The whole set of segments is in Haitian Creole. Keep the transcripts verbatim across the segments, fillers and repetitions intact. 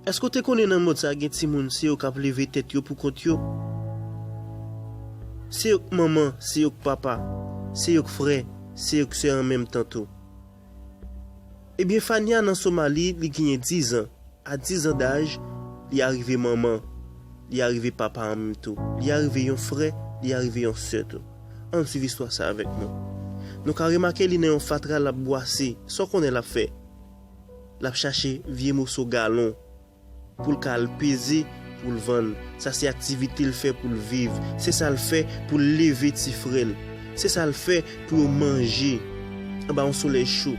Èske w te konnen nan mond sa a gen timoun, se yo k ap leve tèt yo pou kont yo? Se yo k manman, se yo k papa, se yo k frè, se yo k sè an menm tan tou. Ebyen, Fania nan Somali, li genyen diz an. A diz an daj, li arive manman, li arive papa an menm tou. Li arive yon frè, li arive yon sè tou. Ann swiv istwa sa avèk mwen. Nou ka remake li nan yon fatra l ap bwase. Sa w konnen l ap fè? L ap chache vye moso galon pou l ka al peze, pou l vann. Sa se aktivite l fè pou l viv. Se sa l fè pou l leve ti frè l. Se sa l fè pou yo manje anba yon solèy cho.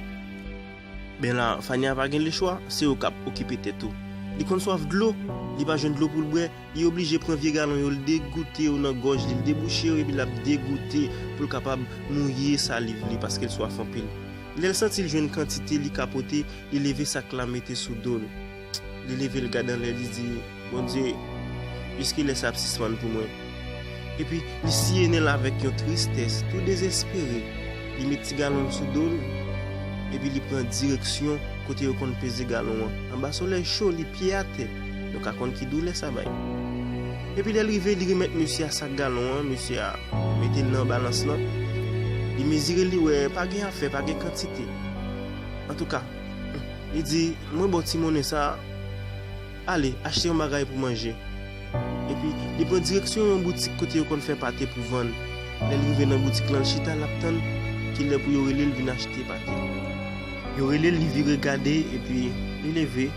Ben la, Fania pa gen lechwa, se yo k ap okipe tèt ou. Li konn swaf dlo, li pa jwenn dlo pou l bwè, li oblije pran vye galon yo, l degoute yo nan gòj li, l debouche yo, epi l ap degoute pou l kapab mouye saliv li, paske l swaf anpil. Lè l santi l jwenn kantite, li ka pote, li leve sak la mete sou do l. Li leve, l gade anlè, li di, "Bondye, jiskilè sa ap sispann pou mwen?" Epi, li siye nen l avèk yon tristès, tou dezespere. Li met ti galon l sou do l, epi li pran direksyon kote yo konn peze galon an. Anba solèy cho, li pye atè. Nou ka konn ki doulè sa bay. Epi lè l rive, li remèt mesye a sak galon an, mesye a mete l nan balans lan. Li mezire l, li wè pa gen afè, pa gen kantite. Antouka, li di, "Mwen ba w ti monnen sa a, ale, achte yon bagay pou manje." Epi, li pran direksyon yon boutik kote yo konn fè pate pou vann. Lè l rive nan boutik lan, l chita, l ap tann kilè pou yo rele l vin achte pate. Yo rele l, li vire gade, epi li leve.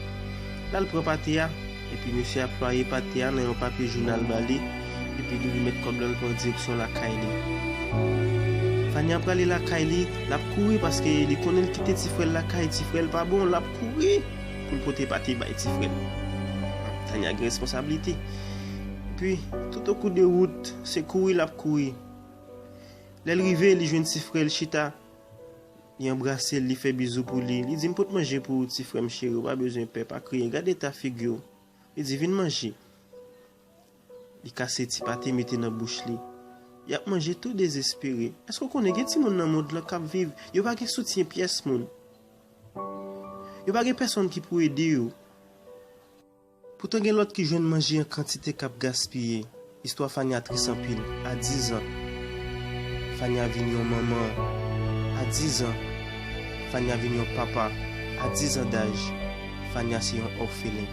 L al pran pate a, epi mesye a plwaye pate a nan yon papye jounal ba li, epi li remèt kòb lan, l pran direksyon lakay li. Fania prale lakay li, l ap kouri paske li konnen l kite ti frè l lakay, ti frè l pa bon, l ap kouri pou l pote pate bay ti frè l. Fania gen responsablite. Epi, tout o kou de wout, se kouri l ap kouri. Lè l rive, li jwenn ti frè l chita, li anbrase l, li fè bizou pou li. Li di, "M pot manje pou ou, ti frè m cheri, ou pa bezwen pè, pa kriye. Gad eta figi w." Li di, "Vin manje." Li kase ti pate, mete nan bouch li. Y ap manje tou dezespere. Èske w konnen gen timoun nan mond lan k ap viv, yo pa gen soutyen pyès moun? Yo pa gen pèsonn ki pou ede yo. Poutan gen lòt ki jwenn manje an kantite k ap gaspiye. Istwa Fania tris anpil. A diz an, Fania vin yon manman. A diz an, Fania vin yon papa. A diz an daj, Fania se yon òfelen.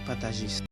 Pataje istwa.